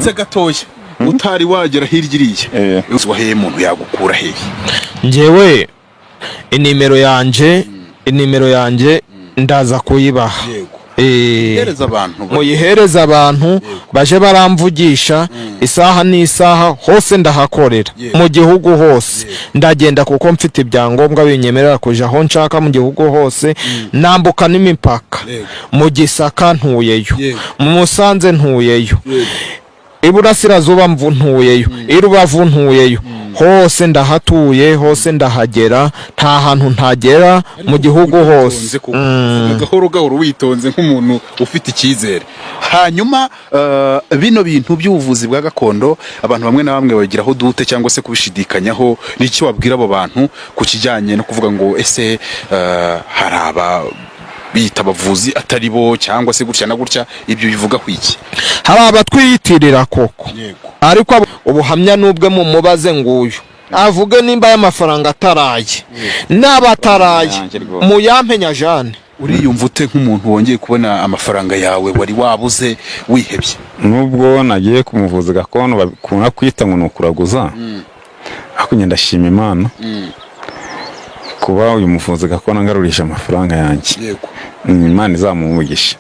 Uretse gatoya, utari wagera hirya iriya, waheye muntu yagukura hehe? Njyewe inimero yanjye ndaza kuyibaha. Hereza abantu. Muyihereza abantu baje baramvugisha isaha n'isaha, hose ndahakorera. Mu gihugu hose ndagenda, kuko mfite ibyangombwa binyemerera kuja aho nshaka mu gihugu hose, nambuka n'imipaka. Mu Gisaka ntuyeyo, mu Musanze ntuyeyo, iburasirazuba ntuyeyo, i Rubavu ntuyeyo, hose ndahatuye, hose ndahagera, nta hantu ntagera mu gihugu hose. Witonze kuko uvuga gahoro gahoro, witonze nk'umuntu ufite icyizere. Hanyuma bino bintu by'ubuvuzi bwa gakondo, abantu bamwe na bamwe babigiraho doute cyangwa se kubishidikanyaho. Ni iki wabwira abo bantu ku kijyanye no kuvuga ngo ese hari aba biyita abavuzi atari bo, cyangwa se gutya na gutya? Ibyo bivuga ku iki? Hari abatwiyitirira koko, ariko ubuhamya n'ubwe mumubaze nguyu avuge nimba y'amafaranga ataraye n'aba ataraye. Yanjye rwose. Muyampenya jane. Uriyumva ute nk'umuntu wongeye kubona amafaranga yawe wari wabuze wihebye? Nubwo nagiye ku muvuzi gakondo bakunda kwita ngo ni ukuraguza, ariko njye ndashima Imana kuba uyu muvuzi gakondo angarurije amafaranga yanjye. Imana izamuha umugisha.